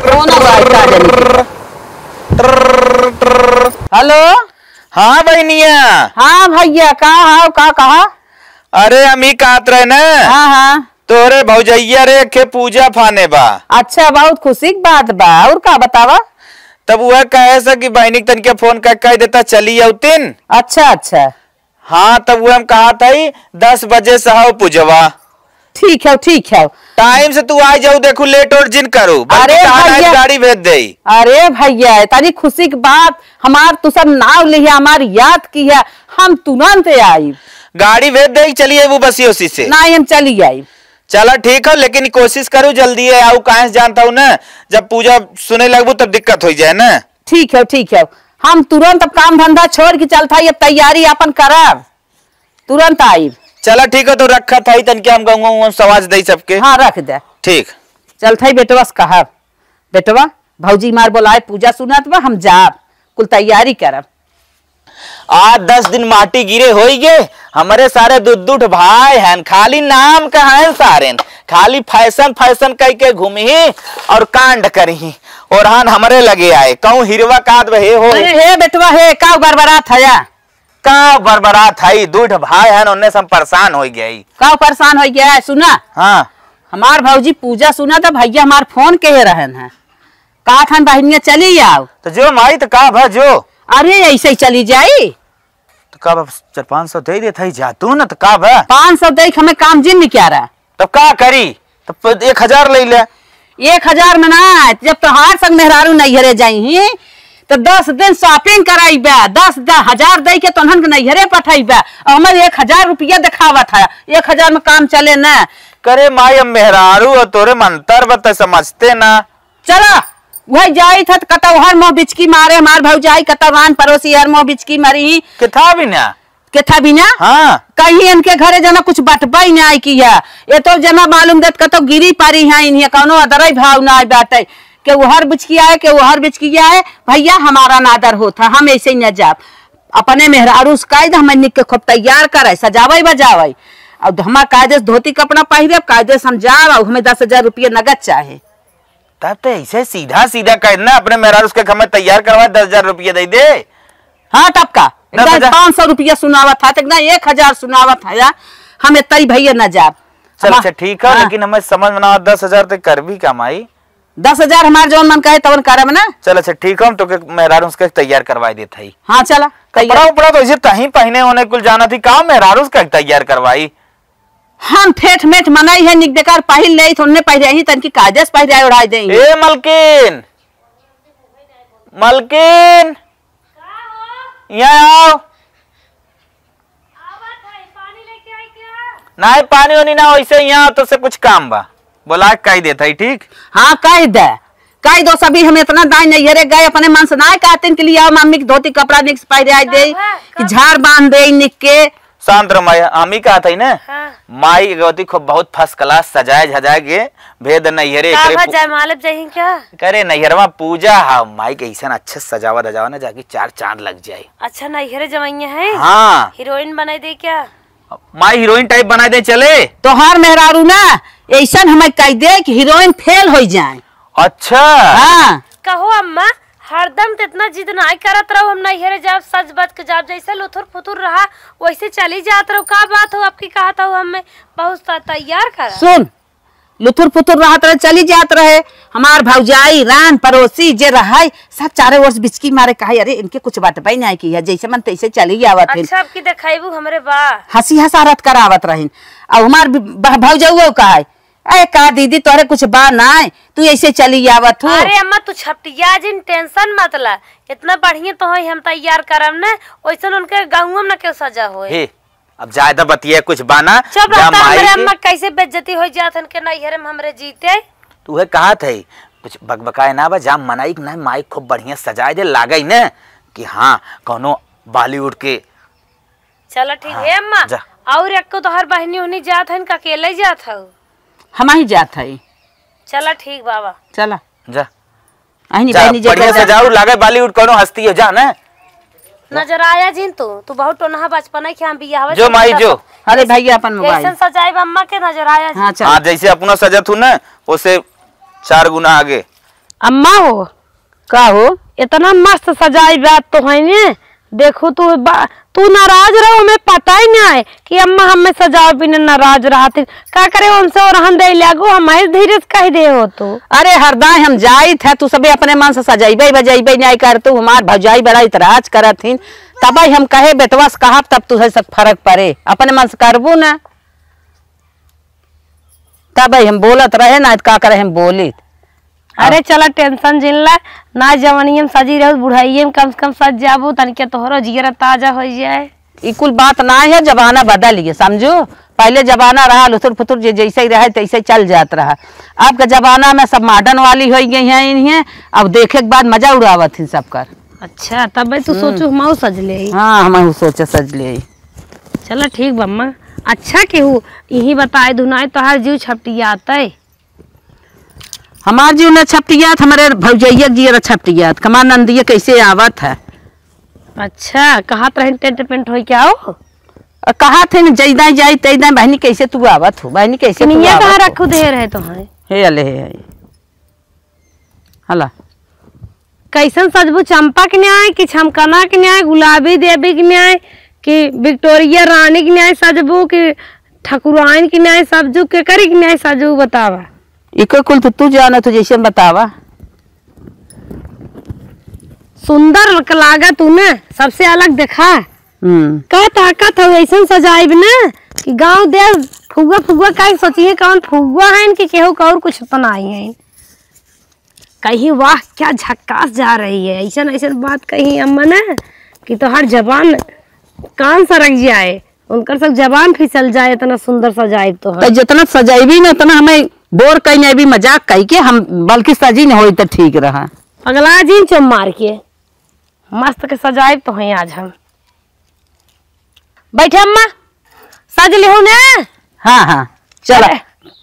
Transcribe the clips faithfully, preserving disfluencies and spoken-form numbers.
कौन आवाज का जानी? हेलो। हाँ बहिनिया। हाँ भैया, का हाव, का कहा? अरे हम ई कहत रहे न, हाँ, हाँ। तोरे भौजैया रे के पूजा फाने बा। अच्छा, बहुत खुशी की बात बा। और का बतावा? तब वह कहे से कि बहिनी के तनिके फोन कर कह देता चली अउतिन। अच्छा, अच्छा। हाँ, तब वह हम कहत हई दस बजे से हौ पूजवा। ठीक है, ठीक है। टाइम से तू आ जाऊ, देखू लेट और जिन करू, बल्कि अरे कहा नहीं भैया। गाड़ी भेज देई। अरे भैया, इतनी खुशी की बात, हमार तू सब नाव लिया, हमार याद किया, हम तुरंत आई। गाड़ी भेज देई, चली अइबू बसी उसी से। नहीं, हम चली आई। चला ठीक है, लेकिन कोशिश करू जल्दी है आऊ, काहे से जानता हूँ ना, जब पूजा सुने लगबू तब दिक्कत हो जाए ना। ठीक है, ठीक है, हम तुरंत अब काम धंधा छोड़ के चलत हई, अब तैयारी अपन करब, तुरंत आइब। चला ठीक है, तो रखत हई तनिके हम गउआ उआ सवाज दई सबके। हाँ, रख दे। ठीक। चलत हई बेटवा से कहब, बेटवा भौजी मार बोलाए, पूजा सुनत बा, हम जाब, कुल तैयारी करब। आज दस दिन माटी गिरे होई गे, हमरे सारे दू दू ठो भाई हन, खाली नाम का हन सारेन, खाली फैशन फैशन कई के घूमही और कांड करही। ओरहन हमरे लगे आए, कहूँ हिरवा काद बहे हो। अरे हे बेटवा हे, का बरबरात हया? का बरबरात हई? दू ठो भाई हन, ओन्ने से हम परेशान होई गई। का परेशान होई गया है? सुना, हाँ। हमार भौजी पूजा सुना त भैया हमार फोन कहे रहन है, कहत हन बहिनिया चली आओ। तो जो माई, तो का भा जो? अरे ऐसे ही चली जाई। तो का भा, चार पाँच सौ दे देत हई जा तू ना, तो का भा? पाँच सौ दे के हमें काम जिन निकारा। तब का करी? तब एक हजार ले ले। एक हजार में ना, जब तोहार संग मेहरारू नैहरे जाई ही, तो दस दिन shopping कराइबे, दस, दस हजार दे के तोहन के नैहरे पठाइबे, और हमें एक हजार रुपया दिखावत है, एक हजार में काम चले ना। करे माई, अब मेहरारू और तोरे मंतर बा, तै समझते ना। चला, वही जाई था तो कतौ हर मोह बिचकी मारे, हमार भौजाई कतौ रान पड़ोसी हर मोह बिचकी मरी। केथा बिना? केथा बिना? हाँ। कहीं इनके घरे जना कुछ बटबई ना आई की है। ये तो जना मालूम देत कतौ गिरी परी है, इन्हें कौनो अदरई भाव ना आई बाटे। के उहर बिचकी आए, के उहर बिचकी आए। भैया, हमारा ना आदर होत है, हम ऐसे ही न जाब। अपने मेहरारू से कह दे, हमें निक के खूब तैयार करे, सजावे बजावे। और हमार कायदे से धोती कपड़ा पहिरे, कायदे से हम जाब, और हमें दस हजार रुपये नगद चाहे। तब तो ऐसे सीधा सीधा कह देना अपने मेहरारू से, हमें तैयार करवा, दस हजार रुपया दे दे। हाँ, तब का? दस हजार। एकदम पाँच सौ रुपया सुनावत है, तो एकदम एक हजार सुनावत है, हम इतना ही भैया न जाब। चल, हम अच्छा, ठीक है, हाँ। लेकिन हमें समझ में ना आवा, दस हजार तक कर भी कमाई। दस हजार हमार जौन मन कहे तवन करब ना। चल, अच्छा, ठीक है, हम तोके मेहरारू से तैयार करवाई देत हई। हाँ, चला, कपड़ा तैयार। उपड़ा तो ऐसे तहीं पहिने होने कुल जाना थी, का मेहरारू से तैयार करवाई? हम ठेठ मेठ मनई है, निक बेकार पहिर लेई, थोड़ने पहिरे ही, तनकी कायदे से पहिरे ओढ़ाई देई। ए मलकिन, मलकिन, यहाँ आओ। नहीं, पानी ओनी ना, वैसे यहाँ तो से कुछ काम बा, बोला के कह देत हई, ठीक? हाँ, कह दे। कह दो सभी, हम इतना दाई नैहरे गए, अपने मन से ना कहते कि लिया मम्मी के धोती कपड़ा निक से पहिरे आई दे, हाँ, कि का? झाड़ बांध दे निक के। शांत रहो माई, हम ही कहत हई ना। हाँ। माई गौती खूब बहुत first class सजाए झजाए के भेद नैहरे का एकरे भा पू-, जयमाले पे जाई क्या? करे नैहरवा पूजा हा, माई के ऐसन अच्छे सजावा धजावा ना जाके चार चांद लग जाए। अच्छा, नैहरे जवैया है? हाँ। हीरोइन बनाई दे क्या? माई हीरोइन type बना दे चले। तोहार मेहरारू ना ऐसन हमें कह दे कि हीरोइन fail हो जाए। अच्छा। हाँ। कहो अम्मा, हरदम त इतना जिद नाई करत रहो, हम नैहरे जाब, सज बज के जाब, जैसे लुथुर फुथुर रहा वैसे चली जात रहो। का बात हो आपकी, कहत हो हमें बहुत सा तैयार करा। सुन, लुथुर फुथुर रहत रहे, चली जात रहे। हमार भौजाई, रान पड़ोसी जे रहे, सब चारों ओर से बिचकी मारे, कहे, "अरे, इनके कुछ बटबई नहीं की है, जैसे मन तैसे चली आवत है।" अच्छा, आपकी देखाइबू हमरे बा। हंसी हंसारत करावत रहिन। अब हमार ब-, ब-, भौजउओ कहे, "ए, का दीदी, तोहरे कुछ बा नाय, तू ऐसे चली आवत हो?" अरे अम्मा, तू छपटिया जिन, tension मत ला, इतना बढ़िया तो है, हम तैयार करब न, वैसन उनके गाँव में न केहू सजा होए। हे, अब ज्यादा बतिया कुछ बा ना, चुप जा रहता, माई हमरे के। अम्मा कैसे बेइज्जती हो जात हन के नैहरे में हमरे जीते। तू उहे कहत है, कुछ बकबकाए ना बा, जा मनई के ना, माई खूब बढ़िया सजाए दे, लागे न कि हाँ, कौनो Bollywood के। चला ठीक हाँ, है अम्मा। जा। और एक को तोहर बहिनी उहनी जात हन का अकेले जात हऊ? हम ही जात हई। चला ठीक बाबा। चला। जा। अहिनी जा, बहिनी जे बढ़िया कर सजाऊ, लागे Bollywood कौनो हस्ती हो जा ना। नजर आया जिन तू, तू बहुत टोनहा बचपन है, क्या हम बियाह जो माई जो। अरे भैया, अपन मोबाइल। जैसन सजाई बा अम्मा के नजर आया। हाँ, चल। हाँ, जैसे अपना सजत हूँ ना, ओसे चार गुना आगे। अम्मा हो। का हो? इतना मस्त सजाई बा तो है ने। देखो तू बा-, तू नाराज रहो, हमें पता ही ना है कि अम्मा हमें सजाओ बिना नाराज रहत। का करे, उनसे ओरहन दे लागो, हम ऐसे धीरे से कह दे हो तू। अरे हरदाई हम जाइत है, तू सबे अपने मन से सजैबे बजैबे नहीं कर, तू हमार भौजाई बड़ा इतराज करत हिन, तब हम कहे बेटवा से कहब, तब तुहे सब फर्क पड़े, अपने मन से करबू ना। तब हम बोलत रहे ना, का करे हम बोलित। अरे हाँ। चला, टेंशन जिन ला, ना जवनिया में सजी रहू, बुढ़ाइये में कम से कम सज जाबू, तनिके तोहरो जियरा ताजा हो जाए। ई कुल बात ना है, जमाना बदल गया, समझू। पहले जमाना रहा लुथुर फुथुर, जे जैसे ही रहे तैसे ही चल जात रहा। अब के जमाना में सब मॉडर्न वाली हो गई हैं इन्हें, अब देखे के बाद मजा उड़ावत हैं सबकर। अच्छा, तब भाई तू हम्म। सोचू हम सज ले। हाँ, हम सोचे सज ले। चलो ठीक बा अम्मा। अच्छा केहू यही बताए दुनाए तोहार जीव छपटियात है। हमार जीव न छपटियात, हमारे भौजैया के जियरा छपटियात, हमार नंदिया कैसे आवत है। अच्छा, कहत रहे टेंट पेंट होई क्या हो? अ, कहत है न, जैदा जाई तैदा, बहनी कैसे तू आवत हो, बहनी कैसे तू किनिया आवत कहाँ हो? रखू दे रहे तो हैं। हे अले हे, हे। हला। कैसन सजबू, चंपा के न्याय कि छमकना के न्याय, गुलाबी देवी के न्याय कि विक्टोरिया रानी के न्याय सजबू कि ठकुराइन के न्याय सजबू, केकरी के न्याय सजबू बतावा। इको कुल तो तू जाना, तू जैसे बतावा। सुंदर क-, लागा तू ना, सबसे अलग देखा। हम्म। का ताकत हो ऐसन सजाइब ना कि गांव देश फुआ फुआ काहे सोचिए, कौन फुआ है कि केहू का और कुछ तो ना आई है। कहीं वाह क्या झक्कास जा रही है, ऐसन ऐसन बात कही अम्मा ना कि तोहार जबान कान सरक जाए, उनकर सब जबान फिसल जाए, इतना सुंदर सजाइब तो तो है। जितना सजाइबी ना उतना हमें बोर कहीं नहीं भी मजाक कही के हम बल्कि सजी न होई तो ठीक रहा। अगला जिन चुम मार के मस्त के सजाइब तो है आज हम। बैठे अम्मा, सज लिहू ने? हाँ, हाँ, चला। अरे,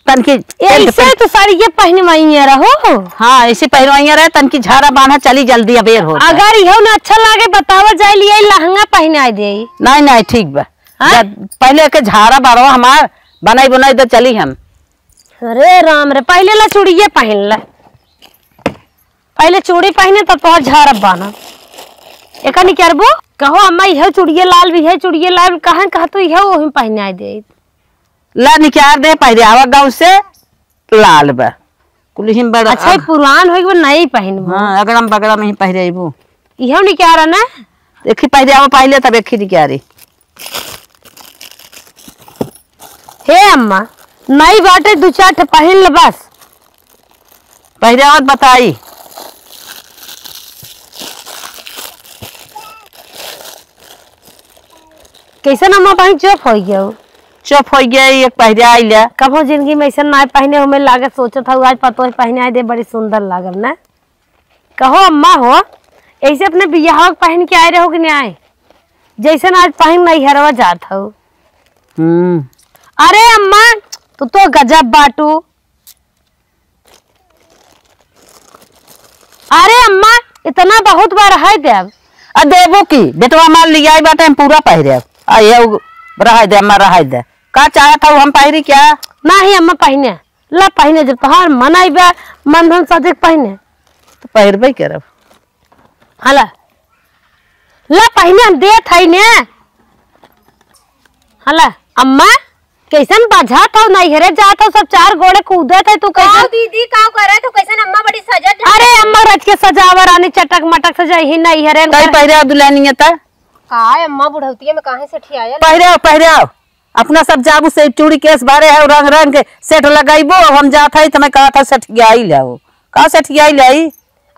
तनकी टेंट ऐसे पेंट। तो साड़ी ये पहनवाइए रहो। हाँ, ऐसे पहनवाइए रहे, तनकी झारा बांधा चली जल्दी अबेर हो। अगर इहो ना अच्छा लागे बतावा जाए लिए लहंगा पहनाए दे। नहीं, नहीं, ठीक बा। हाँ? जब पहले के झारा बाड़वा हमार बनाई बनाई दे चली हम। अरे राम रे, पहले ला चूड़िए पहन ले। पहले चूड़ी पहने तब तोहर झारब बाना। एका निकरबो? कहो अम्मा, इहे चूड़िए लाल भी है, चूड़िए लाल कहाँ कहा तू इहे ओही पहनाए दे। ला निकार दे, पहरे आवा गाँव से लाल बा। कुलिहिम बड़ अच्छा, अग- पुरान होई गो, नई पहनबो। हाँ, अगड़म बगड़म ही पहरे अइबो। इहे निकारा ना? एक ही पहरे आवा पहले, तब एक ही निकारे। हे अम्मा, नई बाटे, दू चार ठे पहिन ले बस। पहिरावत बताई। कैसन अम्मा बहिन चुप होइ गयो? चुप होइ गया, एक पहिराई ले। कबो जिंदगी में ऐसन ना पहिने, हमें लागत सोचत हूँ आज पतोह पहिनाई दे, बड़ी सुंदर लागल ना। कहो अम्मा हो, ऐसे अपने बियाह के पहन के आए रहो कि नहीं आए? जैसन आज पहन नैहरवा जात हो। हम्म। अरे अम्मा, तू तो गजब बाटू। अरे अम्मा, इतना बहुत बार है देब। आ देबो की, बेटवा मार लियाई बाटे, हम पूरा पहिरे। आ ये उ-, रहे दे अम्मा, रहे दे। का चाहत हऊ हम पहिरी क्या? नाही अम्मा पहिने। ला पहिने, जब तोहार मन आई बा, मन धन सजे के पहिने। तो पहिरबे करब। हला। ला पहिने हम देत हई ने। हला, अम्मा, कैसन बजात हऊ, नैहरे जात हऊ, सब चार गोड़े कूदत है, तू कैसन? काऊ दीदी, काऊ करे तू, कैसन अम्मा बड़ी सजत है? अरे अम्मा, रच के सजावा रानी, चटक मटक सजाई ही नैहरे तई में। पहिरे दुल्हनिया त। काय अम्मा, बुढ़ौतिया में काहे से ठियायल? पहिरे, पहिरे। अपना सब जाबू से चूड़ी केस बारे है, रंग रंग के सेट लगाइबो। अब हम जात है, तुम्हें कहा था सेठ गई लाओ। का सेठ गई लाई?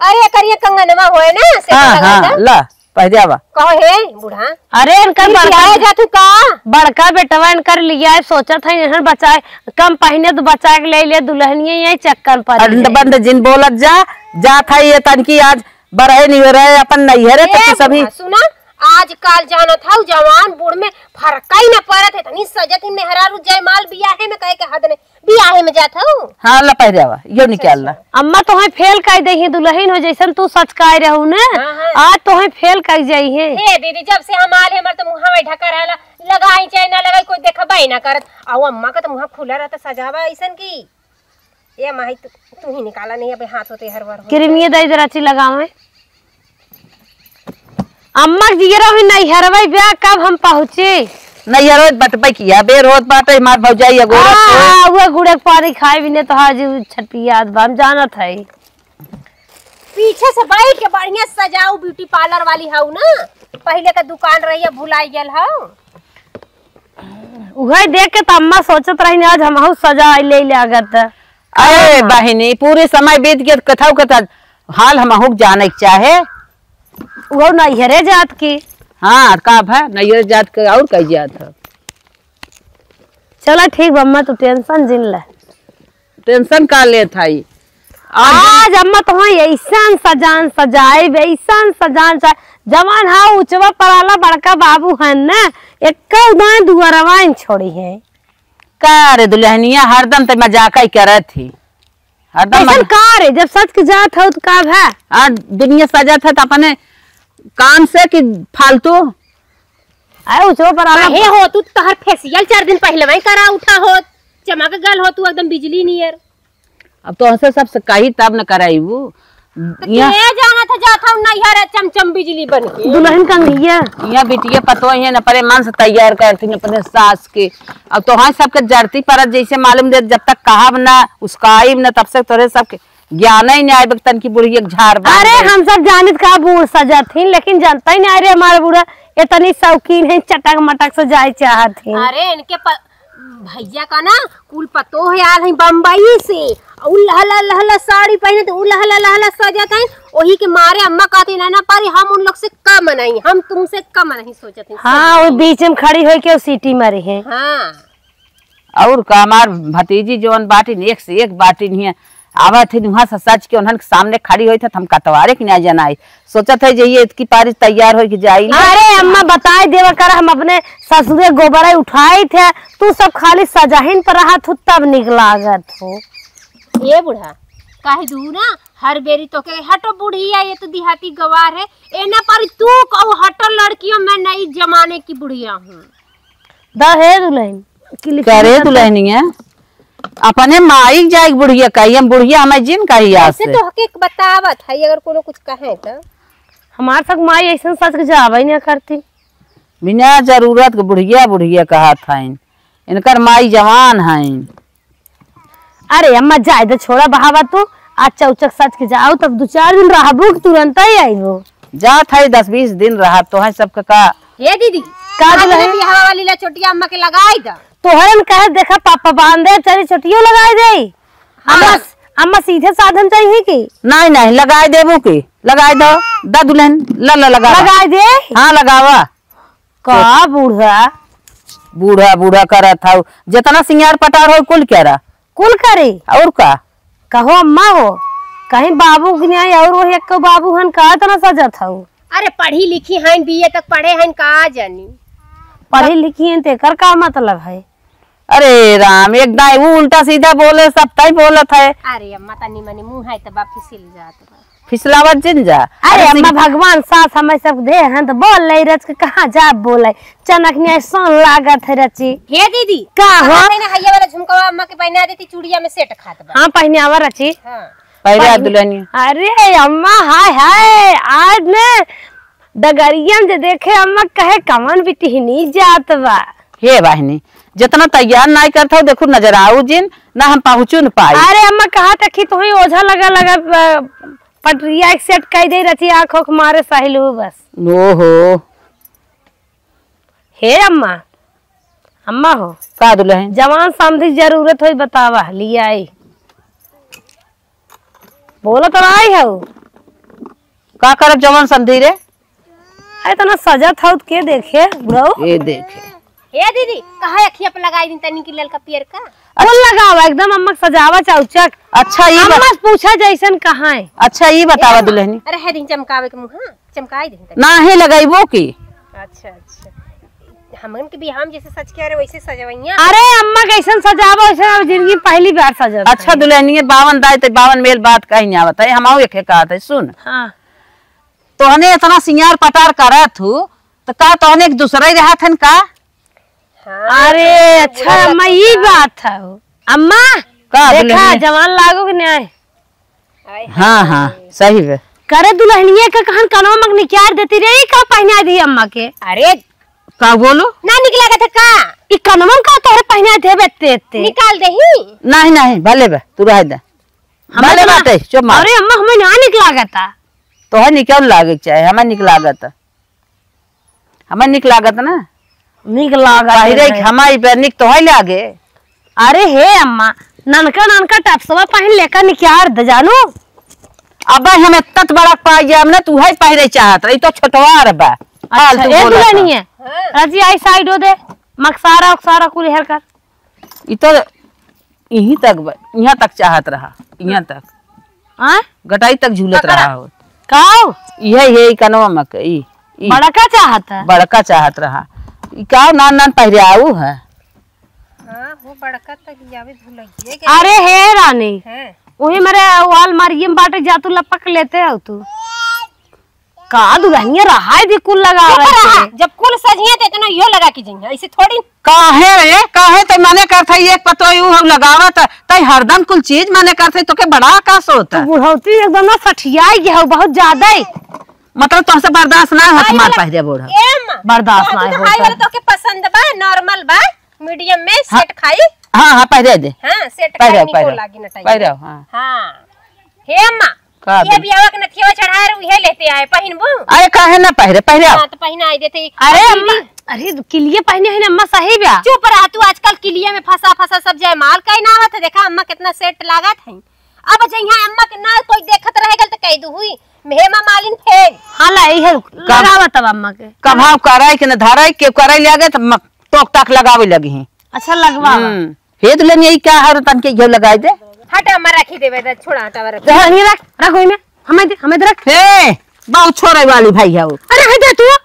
अरे, करिया कंगनवा होए ना, सेट हाँ, लगाई हाँ, था। ला, पहिरावा। कहो, हे बूढ़ा, अरे, इनकर ई बड़का, बियाह जा तू का? बड़का बेटवा इनकर लिया है, सोचत है, इन्हन बचाए, कम पहिने तो बचा के ले ले, दुल्हनिया यही चक्कर पर अरे, है। बंद जिन बोलत जा, जात है ये तनकी आज बरहे नहीं हो रहे, अपन नैहरे तो ए, तू सभी बूढ़ा, सुना, आजकल जानत हऊ, जवान बूढ़ में फरक ही न परत है। तनी सजत ही मेहरारू जयमाल बियाहे में कहे के हद नहीं। बियाहे में जात हऊ? हाँ, ला पहिरावा, यो निकाल ला। अम्मा तोहे फेल कर दे ही दुल्हन हो, जैसन तू सचकाए रहू ने। हाँ, हाँ। आज तोहे फेल कर जाई है। हे दीदी, जब से हम आले हमार तो मुहावे ढका रहला, लगाई चाहे ना लगाई, कोई देखबे ही ना करत। आओ अम्मा का तो मुहा खुला रहता, सजावा ऐसन की। ए माई, तू, तू ही निकाला नहीं, अबे हाथ होते हर बार हो। क्रीमिये दई दे रची लगावे। अम्मा के जियरा हुई नैहरवे ब्याह, कब हम पहुँचे? नैहरवे बटबे किया, बेर होत बाटे, हमार भौजाई अगोरत हाँ, है। हाँ, उहे गुड़े के पानी खाए बिने तो हाजी छटपियात बा, हम जानत है। पीछे से बैठ के बढ़िया सजाऊ, ब्यूटी पार्लर वाली हऊ ना, पहिले का दुकान रही, अब भुलाई गेल हऊ। उहे देख के त अम्मा सोचत रही, आज हमहू सजा ले लागत। अरे हाँ। बहिनी, पूरे समय बीत गया, कथऊ कथा हाल हमहू के जाने के चाहे। उहो नैहरे जात की। हाँ, का भा, नैहरे जात के और कई जात है। चला ठीक बा अम्मा, तू टेंशन जिन ले। टेंशन का लेत हई? आज आज अम्मा तो हाँ ऐसन सजान सजाइब, ऐसन सजान सजाइब, जवान हाँ उचवा पराला बड़का बाबू हन ना, एक उदान दुआरवा इन छोड़ी है। का रे दुल्हनिया, हरदम ते मजाक ही करत ही, हरदम कैसन मजा- का रे, जब सच के जात हो तो का भा? आ, दुनिया सजत है तो अपने काम से कि फालतू? अरे उचवा पराला काहे हो तू, तोहर फेशियल चार दिन पहिले वही करा उठा हो, चमक गल हो तू एकदम बिजली नियर। अब तो हंसे सबसे कही तब न कराई वो। तो यहाँ के जाना था, जात हूँ नैहर चमचम बिजली बन के। दुल्हन कंघिया। यहाँ बिटिया पतोह है न, अपने मन से तैयार करती न अपने सास के। अब तो हाँ सबके जरती परत जैसे मालूम दे, जब तक कहब ना, उसकाइब ना, तब से तोरे सबके ज्ञान ही नहीं आए, तन की बुढ़िया के झाड़ बांध अरे दे। हम सब जानित का बूढ़ सजत ही, लेकिन जनता ही नहीं रे हमारे बूढ़ा इतनी शौकीन है, चटक मटक से जाए चाहत ही। अरे इनके प-, भैया का ना कुल पतोह आल है बम्बई से, उ लहला लहला साड़ी पहने तो उ लहला लहला सजत है, वही के मारे अम्मा कहती ना, ना पारी हम उन लोग से कम नहीं, हम तुमसे कम नहीं सोचत हैं, हाँ, सब वो नहीं। बीच में खड़ी होई के सीटी मारी है। हाँ। और का, हमार भतीजी जौन बाटिन, एक से एक बाटिन हियाँ। आवत है वहाँ से सज के उन्हन के सामने खड़ी होई थे, हम कतवारे की ना जनाई। सोचत है जे ये इतकी पारी तैयार होई के जाई। अरे अम्मा, बताई देवा कर, हम अपने ससुरे गोबरा उठाई थे, तू सब खाली सजाहिन पर रहत हो, तब निक लागत हो। ए बूढ़ा, कह दू ना, हर बेरी तो के हटो बुढ़िया, ये तो देहाती गवार है, ए ना पर तू कहू हटो लड़कियों, मैं नई जमाने की बुढ़िया हूँ। द हे दुल्हन, clip करे में तो दुल्हनिया, अपने माई के जाए के बुढ़िया कही, हम बुढ़िया हमें जिन कही आज ऐसे से। तो हके एक बतावत है, अगर कोनो कुछ कहे तो। हमार सब माई ऐसन सच के जावे ना करती। बिना जरूरत के बुढ़िया बुढ़िया कहत हईन, इनकर माई जवान हईन। अरे अम्मा, जाए दे, छोड़ा बहावा तू। आज चौचक सच के जाओ, तब दो चार दिन रहबू कि तुरंत ही आइबू? जात है, दस बीस दिन रहब, तो है सबके का। हे दीदी, का आज बोले? ले बिहावा वाली ला छोटिया अम्मा के लगाई दा। तोहरन कहे देखा पापा बांधे, चली छोटियो लगाई दे। हाँ। अम्मा, अम्मा सीधे साधन चाहिए कि? नहीं, नहीं, लगाई देबू की? लगाई दो, दा दुल्हन, ला, ला, लगा। लगाई दे। हाँ, लगावा। का बूढ़ा? बूढ़ा, बूढ़ा करत हऊ। जितना सिंगार पटार हो, कुल करा। कुल करी? और का? कहो अम्मा हो, कहीं बाबू के न्याय और वो एक बाबू हन का तना सजत हऊ? अरे पढ़ी लिखी हन, बीए तक पढ़े हन, का जानी। पढ़ी लिखी हन, तेकर का मतलब है? अरे राम, एक दाई वो उल्टा सीधा बोले, सब तई बोलत है। अरे अम्मा, तनी मनी मुँह है, तब फिसिल जात बा। फिसलावत जिन जा। अरे अरे अम्मा, सिंह- भगवान साथ हमें सब दे हैं, तो बोल ले रच के कहाँ जा बोले। चनक ने सुन लागत है रची। हे दीदी, का हो? कहाँ से ने हइया वाला झुमकवा अम्मा के पहना देती, चूड़िया में सेट खात बा। हाँ, पहने आवा रची। हाँ। पहले पहने। दुल्हनिया। अरे अम्मा, हाय हाय, आज ने डगरिया में जे देखे अम्मा कहे कमन बिटिहनी जात बा। हे बहिनी, जितना तैयार नाई करत हो, देखो नजर आऊ जिन, ना हम पहुँचू न पाई। अरे अम्मा, कहा तक ही तुही ओझा लगा लगा, अ, पटरिया एक सेट कई दे रची, आँख ओख मारे साहिल हो बस। ओहो। हे अम्मा, अम्मा हो। का दुल्हन? जवान समधी जरूरत होई बतावा, लियाई। बोलत रही हऊ। का करब जवान समधी रे? अरे, इतना सजत हऊ त के देखे, बुढ़ऊ? ये देखे। ए दीदी, कहाँ अखिया पे लगाई दी तनी की ललका पियर का? कुल लगावा, एकदम अम्मा के सजावा चौचक। अच्छा, ई बत- अम्मा से पूछा जैसन कहाँ है? अच्छा, ई बतावा ए, दुल्हनी। अरे, है दिन चमकावे के मुँह, हाँ, चमकाई दे तनी। नाही लगाइबो की? अच्छा, अच्छा। हमन के बियाह में जैसे सज के आ रहे, वैसे सजवइया। अरे अम्मा, कैसन सजावा, वैसे अब जिंदगी में पहली बार सजत अच्छा है। दुल्हनिया, बावन दाई ते बावन मेल बात कहीं नहीं आवत है, हम आओ एक कहत है, सुन। हाँ। तोहने इतना सिंगार पटार करत हूँ, तो का तोहने एक दूसरा ही रहत हन का? हाँ, अरे, तो अच्छा, बुरा अम्मा, लगता ई था। बात है। अम्मा, का देखा, दुल्हनिया? जवान लागो कि नहीं? आय हाँ, हाय। हाँ, सही बे। करे दुल्हनिया के कहन कनवा मक निकार देती रे, ई का पहिना दी अम्मा के? अरे, का बोलो? ना निक लागत है का? ई कनवा का तोहरे पहिना देबे ते, ते। निकाल देही। नहीं, नहीं, भले बे, तू रह दे। हमें भले तो ना बाटे, चुप मार। अरे अम्मा, हमें ना निक लागत है। तोहे निक लागे के चाहे, हमें निक लागत है। हमें निक लागत ना। निक लागत पहिरे है। हमारी पे निक तो है लागे। अरे हे अम्मा, ननका ननका टपसवा पहिन लेकर निकार दे जानू। अब हम इतना बड़ा पाई जाम ना, तू है पहिरे चाहत रही तो छोटवार बा। अच्छा, फालतू ए बोलत दुल्हनिया, है। हाँ। राजी आई साइड हो दे, मकसारा उकसारा कुल हेर कर। ई तो यहीं तक बा, यहाँ तक चाहत रहा, यहाँ तक। आय? गटाई तक झूलत पकड़ा। रहा हो। काऊ? इहे, इहे, ई कनवा में के, ई, ई। बड़का चाहत है? बड़का चाहत रहा। ई काऊ नान नान पहिराऊ है? हाँ, वो बड़का तक जावे भुलइये गए। अरे हे रानी, हैं? वही मेरे वाल मारिये में बाटे, जा तू लपक लेते हो तू। का दुल्हनिया रहाई दी कुल लगावे चुप रहा। के। जब कुल सजिए तो इतना यो लगा के जइहे, ऐसे थोड़ी। काहे रे, काहे तै मने करत है एक पतोई ऊ हम लगावत, तै हरदम कुल चीज मने करत है, तोके बड़ा का सोत तू है? बुढ़ौती एकदम ना सठियाई गया हो बहुत ज्यादा ही। मतलब तोहसे बर्दाश्त ना होत आई मार वाला पहिरे बूढ़ा। ए माँ, बर्दाश्त ना तोहके होत हाई है। वाला तोहके पसंद बा, नॉर्मल बा, मीडियम में हाँ। सेट खाई। हाँ, हाँ, पहिरे दे। हाँ, सेट पहिरे, खाई निको पहिरे। लागी ना टाइम। पहिरे, हाँ। हाँ। हे अम्मा, का ये दे? बियाह के नथिया चढ़ाए रहे, उहे लेते आए, पहिनबू? अरे काहे ना पहिरे, पहिरे। हाँ, तो पहिना आई देते। अरे अम्मा, अरे किलिया पहिने है ना अम्मा, सही बा। चुप रहा तू, आजकल किलिया में फंसा फंसा सब जयमाल कहीं ना आवत है। देखा अम्मा कितना सेट लागत है। अब जइहा अम्मा के ना कोई देखत रह गल तो कह दू हुई, हेमा मालिन फेल। हाँ ला, इहे लगावा तब अम्मा के। कभाव कराई के न धराई के कराई ले आगे तो म-, टोक टाक लगावे लगी हैं। अच्छा लगवा। हम्म। हे दुल्हन, यही क्या है, तन के घियो लगाई दे। हट, हमार रखी देवे दे, छोड़ा, हट, हमार रखी। दुल्हन, ये रख, रख ओइमे, हमें दे, हमें दे, रख। हे, बहुत छोड़े वाली भाई है वो। अरे, हट जा तू।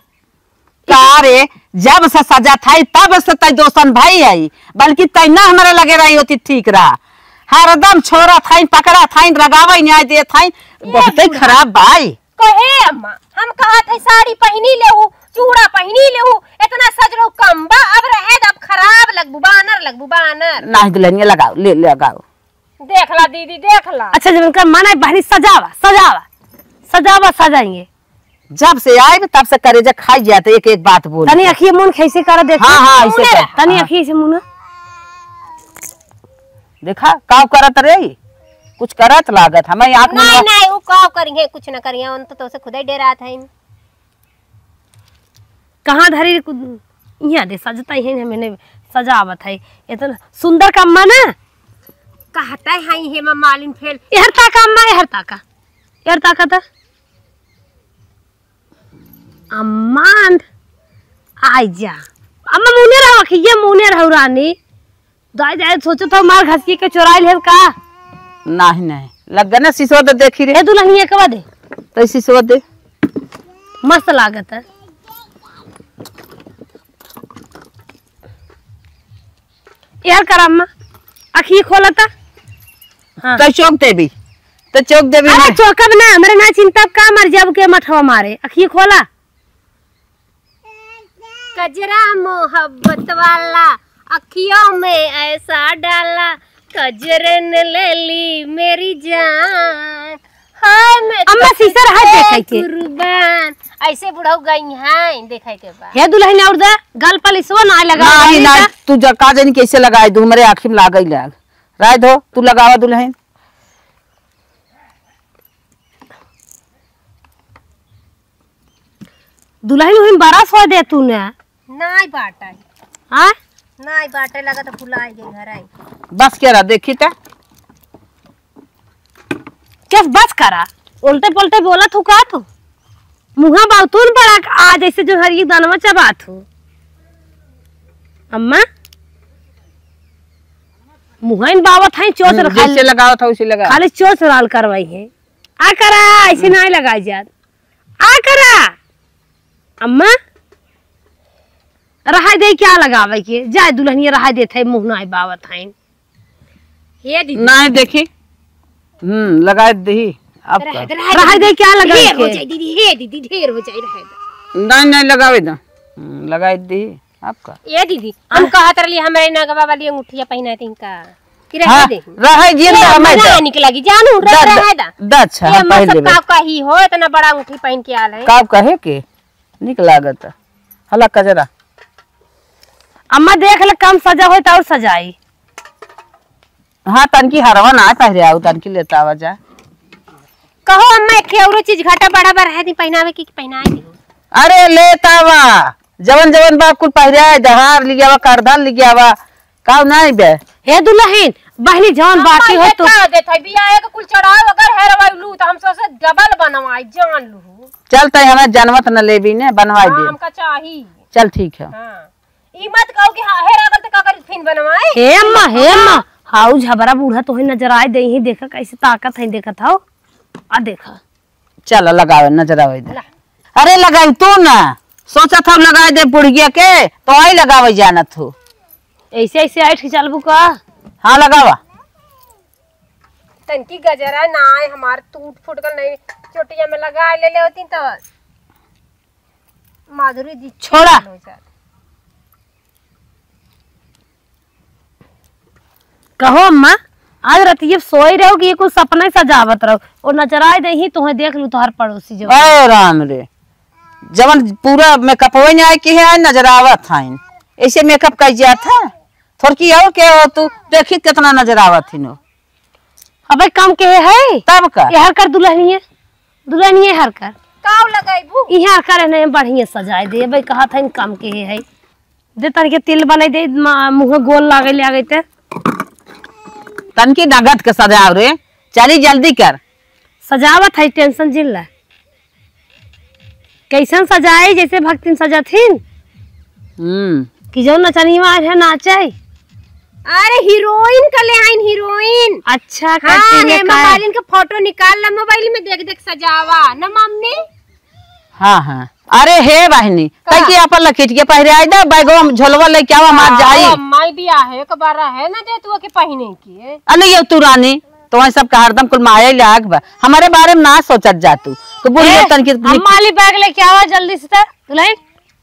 का रे, जब से सजा थाई, तब से तै दोस्तन भाई आई, बल्कि तै ना हमारे लगे रही होती, ठीक रहा। हरदम छोरा थाई, पकड़ा थाई, रगावे न्याय दे थाई, ए बहुते बुढ़ा। खराब भाई। कहे अम्मा, हम कहत है साड़ी पहिनी लेहू, चूड़ा पहिनी लेहू, इतना सजलो कम बा, अब रहे द, अब खराब लगबू, बानर लगबू, बानर। नाहीं दुल्हनिया लगाओ, ले, ले लगाओ। देख ला दीदी, देख ला। अच्छा, जब उनका मन है बहनी सजावा, सजावा, सजावा, सजाएंगे। जब से आए तब से करेजा खाई जाते, एक एक बात बोल तनी के। अखिए मुन कैसे कर देखो। हाँ, हाँ, ऐसे मुने कर। रहा। तनी हाँ। अखिए से मुना। देखा, काव करत रे? कुछ करत लागत, हमें आँख में नहीं, लगा- नहीं, वो काव करिहे, कुछ न करिहे, उन तो तोसे खुदे डेरात है। कहाँ धरी कु-, यहाँ दे सजता ही है, मैंने सजावत है, इतना सुंदर कम्मा ना। कहता है हेमा मालिन फेल। एहर ताका अम्मा, एहर ताका, एहर ताका ता। अम्मा, आइ जा। अम्मा, मुने रहो, कि ये मुने रहो रानी। दाई, दाई, सोचो तो मार घसकी के चोराइल है का? नहीं, नहीं। लग गए ना सिसवा दे, देखी रे। ए दुल्हनिया के बाद दे। तो सिसवा दे। मस्त लागत है। यार कर अम्मा, अखी खोला ता। हाँ। तो चौक देवी, तो चौक देवी अरे ना। चौकब ना, हमरे ना चिंता, का मर जाब के मठवा मारे। अखी खोला। कजरा मोहब्बत वाला, अखियों में ऐसा डाला, कजरे ने ले ली मेरी जान। हाय मैं अम्मा, तो सीसर हाथ तुझसे देखे के। कुर्बान। ऐसे बुढ़ऊ गई हैं, देखे के बाद। हे दुल्हन और दे, गल पर इसवा ना लगा, नहीं, नहीं, नहीं, ता। तू जा, का जानी कैसे लगाए दू, हमरे आँखी में लागे लाग। राय दो, तू लगावा दुल्हन। दुल्हन उहिन बरस हो दे तू ने। नाई बाटे। हाँ? नाई बाटे, लगा तो भुलाई गई घर आई। बस के रहा, देखी त। केस बस करा, उल्टे पुल्टे बोलत हूँ का तू? मुँहा बाउतून बड़ा आ, जैसे जो हरी दानवा चबात हूँ। अम्मा, मुँहन बावत है, चोच हम्म, रखा जैसे लगावत है, उसे लगा। खाली चोच लाल करवाई है। आ करा, ऐसे हम्म। नहीं लगाई जात। आ करा। अम्मा, रहाई दे, क्या लगावे के? जाए दुल्हनिया रहाई देत है, मुँह नाई बावत है। हे दीदी। नाई देखी। हम्म, लगाई दही। अब रहाई का? दे, रहाई दे। रहाई दे, क्या लगावे ढेर हो के? जाए दीदी, हे दीदी, ढेर हो जाए, रहाई दे। नाई, नाई, लगावे दो। हम्म, लगाई दही। अब का? ए दीदी, हम कहत रहली हमरे नगवा वाली अंगूठिया पहिना दी का? कि रहे हाँ, दे? रहे जिए ए, ना, हमें मना दे। निक लगी, जानू, द-, रहे, द-, रहे दा। द-, अच्छा, ए, हम अम्मा पहन सब लेबे। का कही हो, इतना बड़ा अंगूठी पहन के आल है। का कहे के? निक लागत। हला कजरा। अम्मा देख ले, कम सजा होई त और सजाई। हाँ, तनकी हरवा ना पहिरे आऊ, तनकी लेता आवा जा। कहो अम्मा, एक ठे औरो चीज घाटा बड़ा बड़ा है, दी पहिनावे की, की पहिनाए दी। अरे लेता आवा, जवन जवन बा कुल पहिरे आए, दहार लियावा, करधन लियावा, काऊ नाई बे? हे दुल्हन, बहनी जवन अम्मा, बाकी हो ये तो का देत है? बियाहे के कुल चढ़ाव अगर हेरवाई लू, तो हम सबसे डबल बनवाई, जान लू। चल, तै हमें जनमत न लेबी ने, बनवाई हाँ, दे। हमका चाही। चल, ठीक है। हाँ। ई मत कहू कि हाँ, हेरा गल तो का करी, फिन बनवाई? हे अम्मा, हे अम्मा, हाउ झबरा बूढ़ा तोहे नजर आए दे ही, देखा कैसे ताकत है, देखत हौ। आ देखा। चल, लगावे, नजर आवे दे। ला। अरे, लगाई तू ना। सोचत हम लगाई दे बुढ़िया के, तो आई लगावे जानत हो। ऐसे, ऐसे ऐठ के चलबू का? हाँ, लगावा। तनकी गजरा ना आए, हमार टूट फूट गल नहीं, चोटिया में लगा ले ले होती तो माधुरी जी छोड़ा। हो जात। कहो अम्मा, आज रतिये सोई रहो कि ये कुल सपना ही सजावत रहो, और नजर आए दे ही तुम्हें देख लू तोहर पड़ोसी जो। अरे राम रे, जवन पूरा मेकअप हो नहीं आए कि है, नजर आवत है। ऐसे मेकअप कर जात है, थोड़की और के हो तू, देखी कितना नजर आवत ही नो। अबे कम के है? तब का? ये हर कर दुल्हनिया, दुल्हनिया हर कर। काव लगाइबू? इहाँ हर कर ने बढ़िया सजाए दे। अबे कहा था इन कम के है। दे तन के तिल बनाई दे, मा-, मुँह गोल लागे ले आगे ते। तन की नगद के सजाव रे। चली जल्दी कर। सजावत है, टेंशन जिन ला। कैसन सजाए, जैसे भक्तिन सजथिन? हम्म। कि जौन नचनिया है नाचे? अरे हीरोइन का ले आइन, हीरोइन। अच्छा, हाँ, करती है हेमा का? मालिन के फोटो निकाल ला मोबाइल में, देख देख सजावा ना मम्मी। हाँ, हाँ। अरे हे बहिनी, का? तै की अपन लखीट के पहिरे आई दे, बैगवा में झोलवा लेके आवा, मार हाँ, जाई। ओ अम्मा, ई बियाहे के बारा है ना दे तू के पहिने के। अरे ये तू रानी, तो वही सब का हरदम कुल माया लाग बा। हमारे बारे में ना सोचत जा तू। तो बोलिए ए, तन की अम्मा वाली बैग लेके आवा जल्दी से तो, दुल्हन।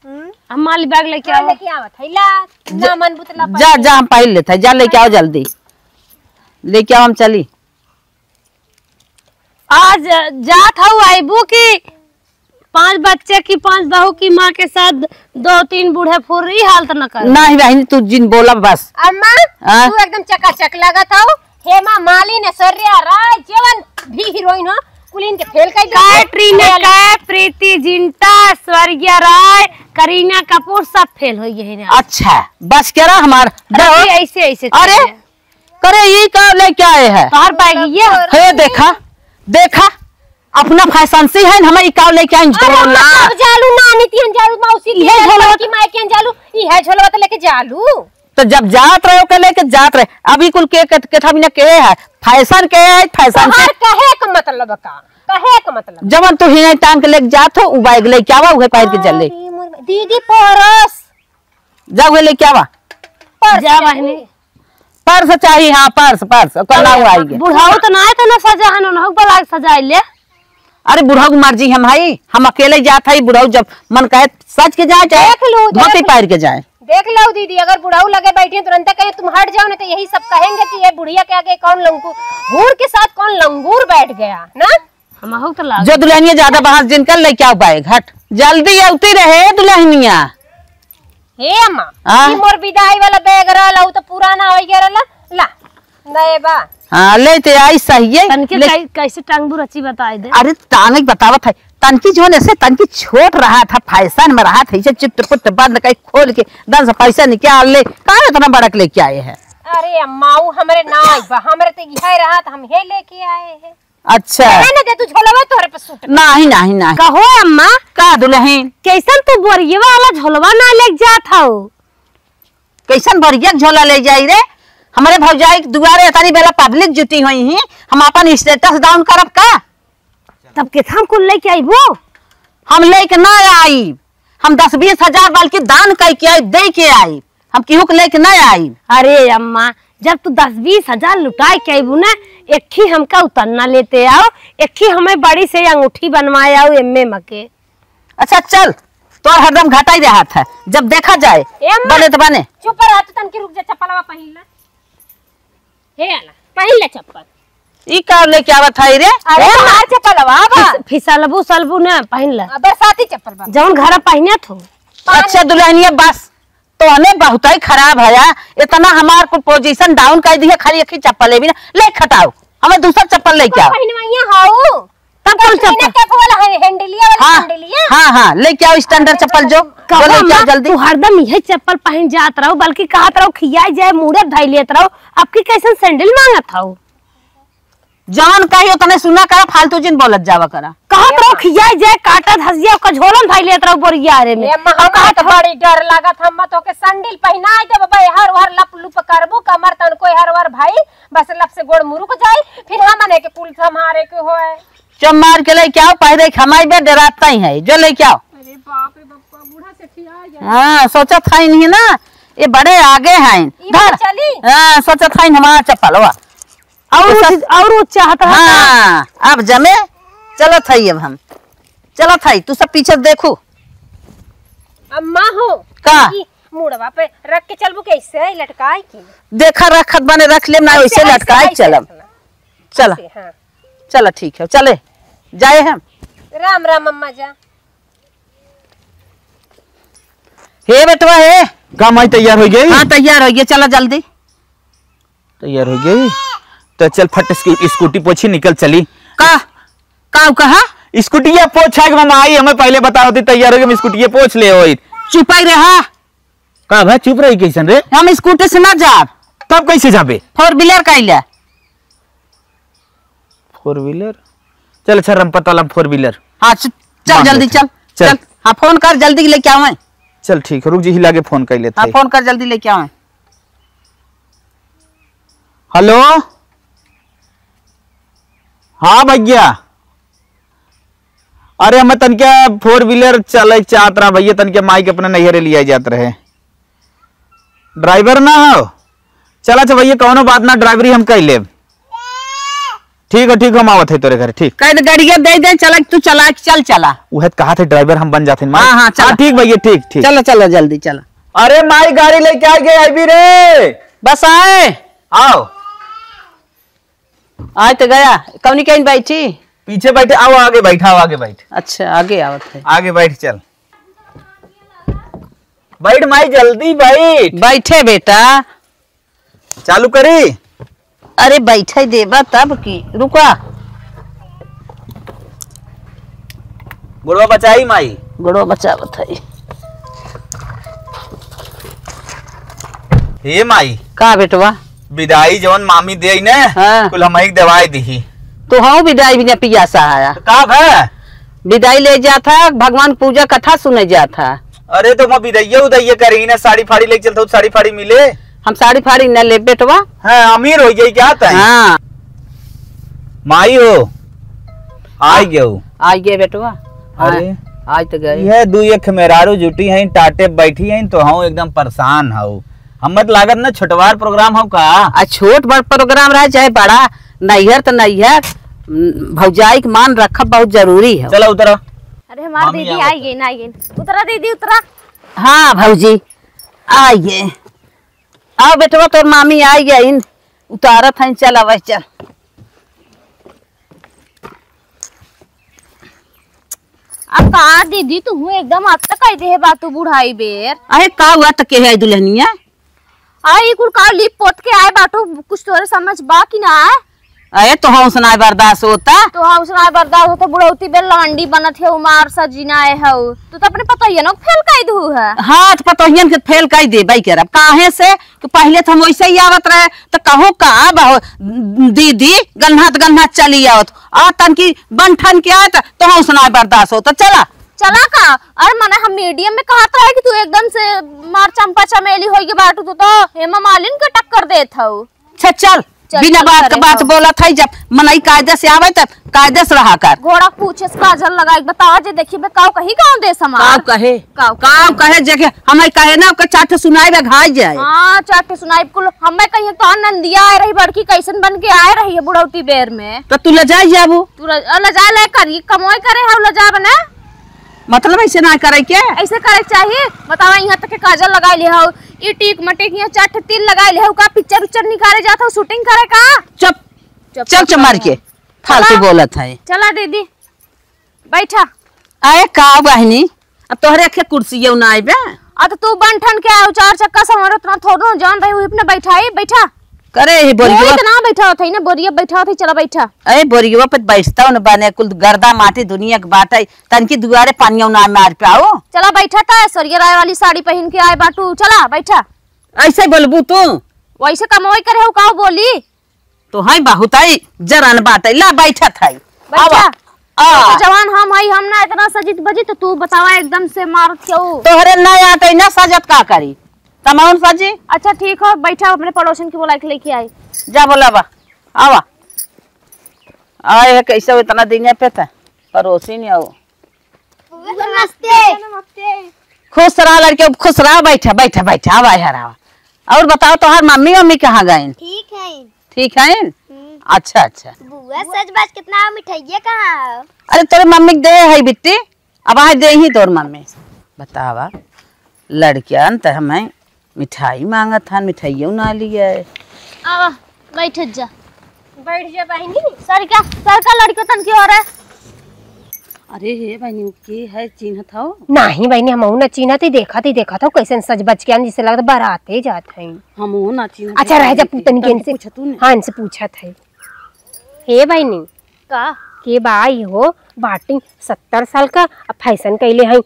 हम्म? अम्मा वाली बैग लेके हाँ, आवा। लेके आवा, थैला। जा, ना मन बुतला जा, पाए। जा, हम पहन लेते हैं, जा लेके आओ जल्दी। लेके आओ, हम चली। आज जात हऊ आइबू की पाँच बच्चे की, पाँच बहू की माँ के साथ दो तीन बूढ़े फुर्र, ई हाल त न कर। नहीं बहिनी, तू जिन बोला बस। अम्मा, हाँ? तू एकदम चकाचक लागत हऊ। हेमा मालिनी, ऐश्वर्या राय, जेवन भी हीरोइन हो, कुलीन के फेल कर दे। कैटरीना कैफ, प्रीति जिंटा, ऐश्वर्या राय, करीना कपूर सब फेल हो गए हैं। अच्छा, बस करा हमार। अरे, ऐसे, ऐसे कर अरे, दे। करे ई का लेके आए है? तोहर बैग ये। हे देखा, देखा, अपना फैशन से है, हम ई का लेके आइन अरे, झोला। हम सब जालू, नानी तिहन जालू, मौसी ये तिहन जालू, झोला। बड़की माई के जालू, ई है झोलवा तो लेके जालू। तो जब जात रहे ओके लेके जात रहे, अभी कुल के, के, के था बिना के है, फैशन के है, फैशन से। तोहर कहे का मतलब का? कहे का मतलब? जवन तू हिने टांग के लेके जात हो, उ बैग लेके आवा, उहे पहिर के चले। अरे मोर दीदी परस। जा उहे लेके आवा। पर्स जा चाहिए। बहिनी। पर्स चाहिए, हाँ, पर्स, पर्स, ओकर नाम आई गया। बुढ़ऊ तो ना है, तो ना सजा हन, उन्हों के बुला के सजाई ले। अरे, बुढ़ऊ की मर्जी है भाई, हम अकेले जात है, बुढ़ऊ जब मन कहे सज के जाए, चाहे देख लो, धोती देख। पहिर के जाए। देख लो दीदी, अगर बुढ़ऊ लगे बैठे तुरंत कहे, "तुम हट जाओ," नहीं तो यही सब कहेंगे कि ये बुढ़िया के आगे कौन लंगू-, हूर के साथ कौन लंगूर बैठ गया ना। हमहू तो लाग जो दुल्हनिया ज्यादा बाहर जिनकर लेके आओ बैग, हट। जल्दी अउती रहे दुल्हनिया। हे अम्मा, हाँ? ई मोर विदाई वाला बैग रहल, उ तो पुराना हो गया रहल। ला, नए बा। हाँ, ले ते आई सही है। तनके ले। कै-, कैसे टांगबू रची बताई दे। अरे, ताने बतावत है, तनकी जो ऐसे तनकी छोट रहा था, फैशन में रहा था, इसे चिट पुट बंद कई खोल के दस पैसा निकाल ले, कहाँ इतना बड़क लेके आए हैं? अरे अम्मा, उ हमरे ना आई बा, हमरे तो यह रहा था, हम हे लेके आए हैं। अच्छा। रहने दे, तू झोलवा तोहरे पे सूट। नाही, नाही, नाही। कहो अम्मा। का दुल्हन? कैसन तू बोरिया वाला झोलवा ना लेके जात हऊ? कैसन बोरिया के झोला ले जाई रे? हमरे भौजाई के दुआरे इतनी बेला public जुटी हुई ही, हम अपन status down करब का? तब के हम कुल लेके आईबो? हम लेके ना आईब। हम दस बीस हजार बल्कि दान कइ के आई, दे के आई, हम केहू के लेके ना आई। अरे अम्मा, जब तू दस बीस हजार लुटाए के आईबू ना, एक ही हमका उतरना लेते आओ, एक ही हमें बड़ी से अंगूठी बनवाए आओ एम्मे मके। अच्छा चल, तोर हरदम घाटा ही रहत है, जब देखा जाए। ए अम्मा, बने तो बने। चुप रह, तू तनकी रुक जा, चप्पलवा पहिन ले। हे आला, पहिन ले चप्पल। ई का लेके आवत है रे? अरे ए, हमार चप्पलवा बा। फिस-, फिसलबू सलबू ना, पहिन ले। आ, बरसाती चप्पल बा। जौन घर पहिने थो। अच्छा दुल्हनिया बस, तो हमें बहुत ही खराब है यार। इतना हमार कुल position down कर दिया, खाली एक ही चप्पल लेबी ना, ले खटाओ, हमें दूसर चप्पल लेके आओ। पहिनवाइया हाउ। तब कौन कटरीना चप्पल? कैफ वाला है, हैंडलिया वाला हाँ, हैंडलिया। हाँ, हाँ, लेके आओ standard चप्पल जो, जो कहो लेके आओ अम्मा, जल्दी। तू हरदम इहे चप्पल पहिन जात रहो, बल्कि कहत रहो खियाई जाए, मूड़े धई लेत रहो, अब की कैसन सैंडल मांगत हो? जौन कही उतने सुना करा, फालतू जिन बोलत जावा करा। कहत रहो खियाई जाए, काटा धसिया, ओकर झोलन धई लेत रहो बोरिया रे में। ए अम्मा, अब हमरा कहत तो हो बड़ी डर लागत, हम तो के सैंडल पहिनाई देब, बे हर हर लप लुप करबू, कमर तन कोई हर हर भाई, बस लप से गोड़ मुरुक जाई, फिर हमने के कुल संभारे के होए। चुप मार के लेके आओ, पहले खमाई बे डराता ही है, जो लेके आओ। अरे बाप रे बाप, बूढ़ा सेठिया गया। हाँ, सोचत है नहीं ना, ये बड़े आगे हैं। ई धर। वाला चली? हाँ, सोचत है हमारा चप्पलवा। और तो वो सब चीज, और वो चाहत रहा। हाँ, अब जमे चलत है, अब हम चलत है, तू सब पीछे देखू। अम्मा हो, का? ई मुड़वा पे रख के चलबू कैसे लटकाए के? देखा रखत बने रख लेम ना, ऐसे, वैसे ऐसे, लटकाए ऐसे चलब। रखना। चला। ऐसे, हाँ। चला ठीक है, चले जाए हम। राम राम अम्मा जा। हे बेटवा हे। का माई तैयार हो गई? हाँ तैयार हो गई, चला जल्दी। तैयार हो गई तो चल फट स्कू-, स्कूटी पोछी निकल चली। का? का कहा? स्कूटिया पोछा के मामा आई, हमें पहले बता होती तैयार हो गई, हम स्कूटिया पोछ ले होई। चुपाई रहा। का भाई चुप रही कैसन रे? हम स्कूटी से ना जाब। तब कैसे जाबे? Four wheeler कइले। Four wheeler? चल अच्छा रमपत वाला four wheeler। हाँ च-, चल बांध जल्दी लेते। चल, चल। चल। हाँ फोन कर जल्दी लेके आवे। चल ठीक है रुक जी हिला के फोन कर लेते हाँ हैं। फोन कर जल्दी लेके आवे। हेलो। हाँ भैया। अरे, हमें तनके four wheeler चले के चाहत रहा भैया, तनके माई के अपने नैहरे लिया जात रहे। Driver ना हो? चला अच्छा भैया, कौनो बात ना, ड्राइवरी हम कर लेब। ठीक हो, ठीक हो, हम आवत है तोरे घरे, ठीक। कह दे, गाड़िया दे दे, चला, तू चला, चल, चला। उहे तो कहा थे, driver हम बन जाते हैं, माई। हाँ, हाँ, चला। हाँ, ठीक भैया, ठीक, ठीक। चला, चला, जल्दी चला। अरे माई, गाड़ी लेके आ गए, अभी रे। बस आए। आओ। आए तो गया। कौनी कहीं बैठी? पीछे बैठे, आओ आगे बैठ, आओ आगे बैठ। अच्छा, आगे आवत है। आगे बैठ, चल। बैठ माई, जल्दी बैठ। बैठे बेटा। चालू करी? अरे बैठे देबा तब की, रुका। गोड़वा बचाई माई। गोड़वा बचावत है। हे माई। का बेटवा? विदाई जवन मामी देई ने, हाँ। कुल हमही के देवाई दिही। तो हम विदाई बिना पियासा आया। तो का भा? विदाई ले जात हा, भगवान पूजा कथा सुने जात हा। अरे तो मैं विदाइया उदाइया करी ना, साड़ी फाड़ी लेके चलता हूँ, साड़ी फाड़ी मिले। हम साड़ी फाड़ी न ले बेटवा। हाँ, अमीर हो जाई क्या तय? हाँ। माई हो, आई गयो। आई गए बेटवा। अरे। हाँ, आई तो गए। यह दू एक मेहरारू जुटी हैं, टाटे बैठी हैं, तो हम एकदम परेशान हऊ। हमर लागत ना छोटवार प्रोग्राम हो का? आ छोट बड़ प्रोग्राम रहे चाहे बड़ा, नैहर त नैहर, न, भौजाई के मान रखब बहुत जरूरी है। चला उतरा। अरे हमार मामी दीदी आवत आई है। गई, ना आई गई। उतरा दीदी, उतरा। हाँ भौजी, आई गए। आओ बेटवा, तोर मामी आई गई, उतारत हैं, चल आवे, चल। अब का दीदी, तू हूँ एकदम अत कह दे बा तू बुढ़ाई बेर। अरे का हुआ त के है दुल्हनिया? आ, ई कुल का लिप पोत के आए बाटू, कुछ तोरे समझ बा कि ना? अरे तो हौस ना बर्दाश्त होता। तो हौस ना बर्दाश्त होता, बुढ़ौती बेर लवंडी बनत है, उमार सजीना आए हऊ। तू तो अपने पतोहियन को फेल कर दू है। हाँ, तो पतोहियन के फेल कर दे, बाई के रब। काहे से कि पहले तो हम वैसे ही आवत रहे, तो कहूँ का बहो, दीदी, गन्हात गन्हात चली आवत। आ तनकी बन ठन के आए, तो, तो हौस ना बर्दाश्त होता। चला। चला का? अरे मने हम मीडियम में कहत रहे कि तू एकदम से मार चंपा चमेली होई के बाटू, तू तो हेमा मालिन के टक्कर देत हऊ। अच्छा चल, चल, बिना चल बात करे के बात हो। बोलत है, जब मनई कायदे से आवे तब कायदे से रहा कर। घोड़ा पूछे से काजल लगाई, बतावा जे देखी बे काऊ कही गाँव देश हमार। काऊ कहे? काऊ काऊ कहे जे के हमें कहे ना, ओकर चार ठे सुनाई बे घाई जाए। हाँ, चार ठे सुनाई कुल हमें कहिए तो नंदिया आए रही बड़की, कैसन बन के आए रही है बुढ़ौती बेर में। तो तू ले जाई जाबू। तू ल-, ले जा ले करी, कमोई करे है, ले जा बने। मतलब ऐसे ना करे के? ऐसे करे के चाहिए। बतावा, यहाँ तक के काजल लगाई ले हो, ई टीक मटिक यहाँ चार ठे तिल लगाई ले हो, का पिक्चर उच्चर निकाले जात हो, शूटिंग करे का? चुप। चुप, चल चुप, चमार के। फालतू चला। बोलत है। चला दीदी, बैठा। अरे का बहिनी, अब तोहरे अखे कुर्सी यौ ना आइबे? आ तो तू बन ठन के आओ, चार चक्का से हमारे उतना थोड़ो जान रही हुई अपने बैठाई, बैठा। करे ही बोरिया। इतना बैठा होता है ना, बोरिया बैठा होता है, चला बैठा। अरे बोरिया पे बैठता हूँ ना बने, कुल गर्दा माटी दुनिया के बात है, तनकी दुआरे पानिया ना मार पाओ। चला बैठा, का ऐश्वर्या राय वाली साड़ी पहन के आए बाटू, चला बैठा। ऐसे बोलबू तू? वैसे कमाई करे हो, का बोली? तो है बहुत है, जरन बात है, ला बैठत है। बैठा। आवा। आ। तो जवान हम है, हम ना इतना सजित बजित, तो तू बतावा एकदम से मारत क्यों? तोहरे ना आटे ना सजत का करी? तमाउन सजी? अच्छा ठीक हो, बैठा, अपने पड़ोसन के बोला के लेके आई। जा बोला बा, आवा। आए है कैसे इतना दिन पे था, पड़ोसी नहीं आओ। नमस्ते। खुश रहा लड़के, खुश रहा, बैठा, बैठा, बैठा, आवा, हरावा। और बताओ, तोहार मम्मी, मम्मी कहाँ गईन? ठीक है। ठीक है? हम्म। अच्छा, अच्छा। बुआ, सच बात कितना मिठाइये कहाँ है? अरे, तोरे मम्मी के दे है बिट्टी, अब आज दे ही तोर मम्मी। बतावा, लड़कियन त हमें मिठाई मांगत हन, मिठाइयों ना लिया है। आवा, बैठ जा। बैठ जा बहिनी। सर का, सर का लड़कियों तन की हो रहा है? अरे हे बहिनी, उ के है, चिन्हत हौ? नाही बहिनी, हमहू ना चिन्हत ही, देखत ही, देखत हौ, कैसन सज बज के आन, जिसे लगत बराते जात है। हमहू ना चिन्हत अच्छा, है, रह जा, तनी के इनसे, पूछा तू ने। हाँ, इनसे पूछत है। हे बहिनी, का? के बा ई हो, बाटी सत्तर साल का, आ फैशन कैले है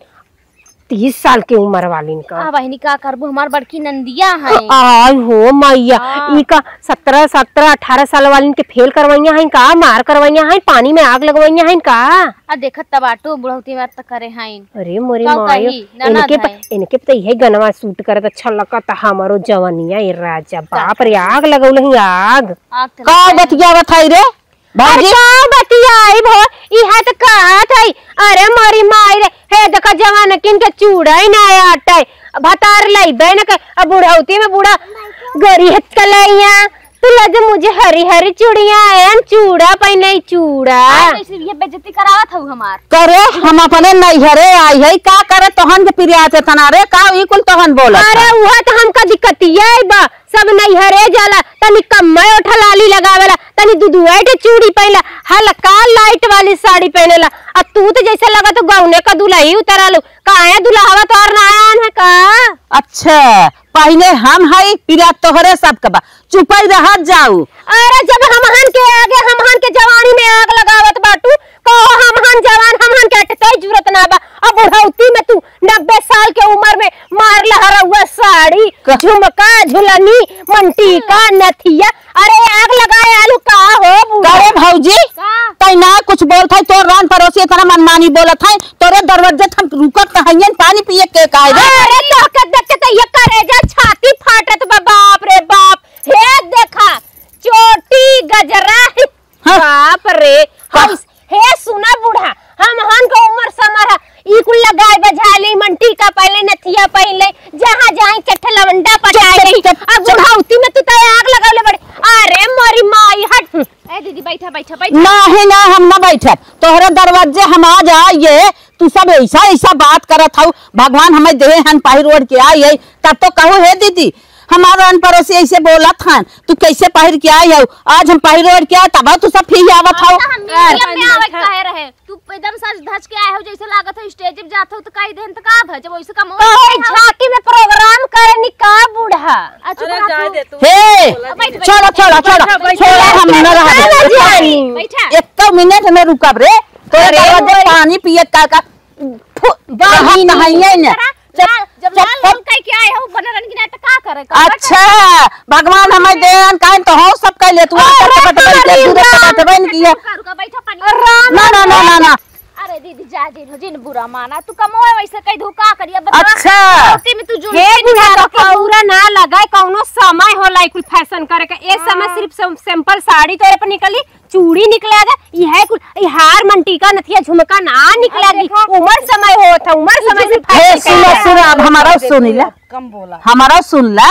तीस साल के उम्र वालिन का। आ बहिनी, का करबू, हमार बड़की नंदिया है। आय हो मैया, हाँ। ई का सत्रह, सत्रह, अठारह साल वालिन के फेल करवैया हैं का, मार करवैया हैं, पानी में आग लगवैया हैं का? आ देखत त बाटू, बुढ़ौती में त करे हैं। अरे मोरी का माया, कही, ननद इनके प-, है। इनके पे तो यही गनवा सूट करत अच्छा लगत, हमारो जवनिया, ए राजा, का बाप रे, कही? आग लगौले ही आग। आग त का लगता है। बतियावत है रे? अरे भौजी? का बतियाई भो, इहे त कहत हई। अरे मोरी माई रे, हे देखा जवान किन के चूड़ा ही ना आटे, भतार लइबे न के, अब बुढ़ौती में बूढ़ा गरी हत कलैया, तू लज मुझे हरी हरी चूड़िया एन चूड़ा पहने चूड़ा। आई कैसे ये बेइज्जती करावत हऊ हमार? करे, हम अपने नैहरे आई है, का करे तोहन के पिरियात एतना रे, का ई कुल तोहन बोलत अरे है? उहे त हमका दिक्कतिया बा, सब नैहरे जाला, तनी कम्मे ओठलाली लगावेला, तनी दुदुआइट चूड़ी पहिनला, हल्का लाइट वाली साड़ी पहिनेला। आ तू त जैसे लगत गौने का दुलही उतरलू। काहे दुलहवा तोहर नाया आन है का? अच्छा, पहिले हम हई, फिर तोहरे सब के बा। चुपई रहत जाऊ। अरे जब हमहन के आगे, हमहन के जवानी में आग लगावत बाटू, कहो हमहन जवान, हमहन के अटकई जुरत ना बा। अब बुढ़ौती में तू नब्बे साल के उम्र में मार लहरउआ साड़ी, क- झुमका, झुलनी, मंटीका, नथिया। अरे आग लगाए आलू का हो बूढ़ा? का रे भौजी? का? तै ना कुछ बोलत है, तोर रान पड़ोसी इतना मनमानी बोलत है, तोरे दरवाजे हम रुकत कहैयन पानी पिए के काहे रे? अरे तोहके देख के तो ये करेजा छाती फाटत बा, बाप रे बाप। हे देखा, चोटी गजरा, हाँ। बाप रे। हाँ। हौस-, हे सुना बूढ़ा, हमहन का उम्र समर है, ई कुल लगाए बजाए ले, मंटीका पहले, नथिया पहले, जहाँ जाए चट्ठ लवंडा पटाए चुप, ले। चुप, अब चुप। बुढ़ौती में तू तो आग लगौले बड़े। अरे मोरी माई, हट। ए दीदी, बैठा, बैठा, बैठा। नाही, ना, हम ना बैठब। तोहरे दरवाजे हम आ जाइए, तू सब ऐसा, ऐसा बात करत हऊ। भगवान हमें देहे हन, पहिर ओढ़ के आई है, तब तो कहू, "हे दीदी, हमार रान पड़ोसी ऐसे बोलत हन, तू कैसे पहिर के आई हऊ?" आज हम पहिर ओढ़ के आए, तब तू सब फिर आवत हऊ। अब तो हम म्यूजियम में आवे के कहे रहे। तू एकदम सज धज के आए हो, जैसे लागत हो स्टेज पे जात हो तो कह देन तो का भा, जब वैसे कम तो है, झांकी में प्रोग्राम करे नी का बूढ़ा? अच्छा, अरे, बूढ़ा जाए तू। दे तू। हे, अब बैठ, बैठ, छोड़ा, छोड़ा, छोड़ा, बैठ, छोड़ा, हम न रहबे। बैठा। एक तो मिनट न रुकब रे, तो अरे, दरवाजे बोल। पानी पिए का, का, फु-, बहिनी। रहत हइये न। जब चुप, लाल चुप। लाल कह के आए हो, बनरन की नाटक का करे? का अच्छा, भगवान हमें देन, काहे तो हो सब कह ले, तू अरे, आकर पकड़ के अरे, दूर राम। पकड़ के बन गया। रुका, रुका, बैठा, पानी। राम, ना, ना, ना, ना, ना। अरे, दीदी, जा जिन हो, जिन बुरा माना, तू कमोए वैसे कह दू, का करिया, बतावा। अच्छा। गलती में तू जुल्फी हे बुढ़ा, निकाल तो के रखा हो। बुरा ना लगाए, कौनो समय होला ई कुल फैशन करे के। ए समय हाँ। सिर्फ सम-, सिंपल साड़ी तोरे पर निकली, चूड़ी निकले आगे, ई है कुल, ई हार, मंटीका, नथिया, झुमका ना निकले अब आगे। देखा। उमर समय होत है, उमर समय से हे, फैशन सुनो, करे। सुनो, अब हमारा सुनी ला। कम बोला। हमारा सुन ला,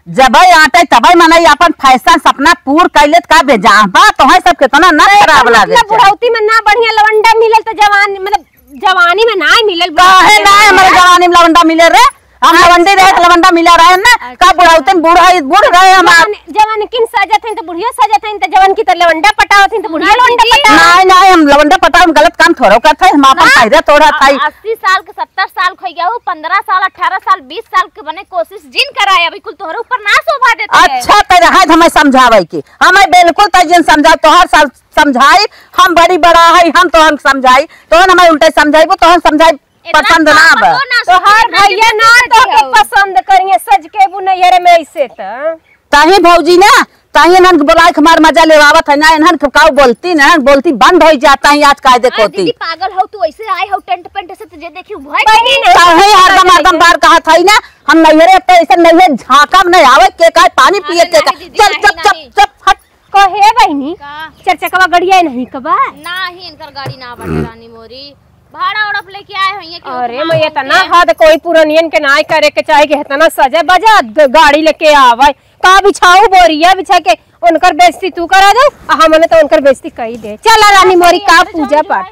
जबै आटे तबै मनई अपन फैशन सपना पूर कैले त का बेजाह बा? तोहै सब केतना ना खराब लागे मतलब बुढ़ौती में ना बढ़िया लवंडा मिलल त जवानी, मतलब जवानी में ना मिलल काहे बुढ़ौती ना में। हमारे जवानी में लवंडा मिले रे? हम अच्छा। लवंडी रहे त लवंडा मिला रहे ना। का अच्छा। बुढ़ौती में बूढ़ा, बूढ़ रहे हमार। जवान, जवान किन सजत हैं त बुढ़ियो सजत हैं, त जवान की त लवंडा पटावत हैं त बुढ़ियो सुना लवंडा दीदी। पटावत। नहीं, नहीं, हम लवंडा पटावत गलत काम थोड़ो करत है, हम अपन ना। पहिरे तोड़त है। अस्सी साल के, सत्तर साल के हो गया हो, पन्द्रह साल, अठारह साल, बीस साल के बने कोशिश जिन कराए, अभी कुल तोहरे ऊपर ना शोभा देते हैं। अच्छा, ते रहे हमें समझावे की, हमें बिल्कुल ते जिन समझा, तोहर साल समझाई, हम बड़ी बड़ा है, हम तोहन समझाई, तोहन हमें उल्टे समझाई, वो तोहन समझाई इतना पसंद ना बा। ताकतो ना तोहार सोची, भैया ना इतना तो के हो। पसंद करिए, सज के बु नैहरे में ऐसे त। ताही भौजी ना, ताही इन्हन के बुलाए के हमार मजा लेवावत है ना, इन्हन के काऊ बोलती ना, बोलती बंद हो जाता है आज कायदे अरे कोती। दीदी पागल हो तू, ऐसे आए हो टेंट पेंट से, तुझे देखी भय बहिनी नहीं। काहे हरदम, हरदम बार कहत है ना, हम नैहरे अब तो ऐसे नैहरे झांकब नहीं आवे के, काहे पानी पिए अरे के नहीं का? दीदी, चल, नहीं, चुप, चुप, नहीं। चुप, हट। कहे बहिनी, का? चार चकवा गड़िया नहीं कबा? नाही, इनकर गाड़ी ना बाटे रानी मोरी। भाड़ा ओड़प लेके आए होइए कि अरे उतना मैं इतना हमके हद कोई पुरनियन के नाय करे के चाहे कि इतना सजे बजे ग-, गाड़ी लेके आवे। का बिछाऊ बोरिया बिछा के उनकर बेइज्जती तू करा दो, आ हमने तो उनकर बेइज्जती कई दे। चला रानी मोरी का पूजा पाठ।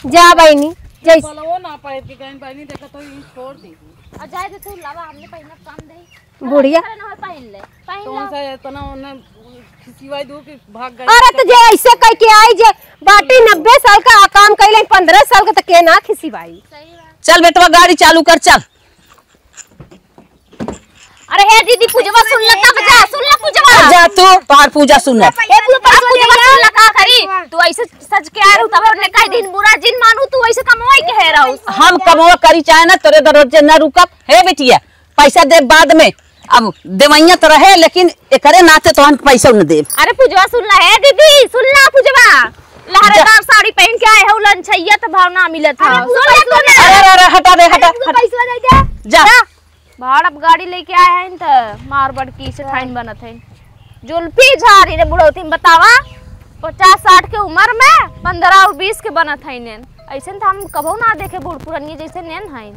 जा बहिनी, जैसे बलवो ना पाए के गई बहिनी, देखा तो यूं छोड़ दी। आ जाए दे तू लावा, हमने पहिना काम दे। बुढ़िया। अरे ना, पहिन ले, पहिन तो ला। उनसे इतना उन्हें खिसिवाई दू कि भाग गए। अरे तो जे ऐसे कह के आई जे बाटी नब्बे साल का काम कैले, पन्द्रह साल का तो के ना खिसिवाई। सही बात। चल बेटवा गाड़ी चालू कर, चल। अरे हे दीदी, पूजवा सुन ले तब जा, सुन ले पूजवा। जा तू, तोहार पूजा सुन ले। हे पूजवा, पूजवा सुन ले का करी? तू ऐसे सज के आए रहू तब हमने कई दिन बुरा जिन मानू, तू ऐसे कमवाई के है रहू। हम कमवा करी चाहे ना, तोरे दरवाजे ना रुकब। हे बिटिया, पैसा देब बाद में, अब देवइया तो रहे, लेकिन एकरे नाते तोहन पैसा न देब। अरे पूजवा सुन ला, हे दीदी, सुन ला पूजवा, लहरेदार साड़ी पहन के आए हो, लंछैया तो भाव ना मिलत है। अरे सुन ले तू ना। अरे, अरे, अरे, हटा दे, हटा, अरे, हटा। पैसा दे दे। जा। जा। भाड़ अब गाड़ी लेके आए हैं त मार बड़ की से ठाइन बनत है। जुल्फी झारी रे बुढ़ौती में बतावा, पचास साठ के उम्र में पन्द्रह और बीस के बनत है नेन। ऐसे तो हम कबो ना देखे बूढ़ पुरनिया जैसे नेन है।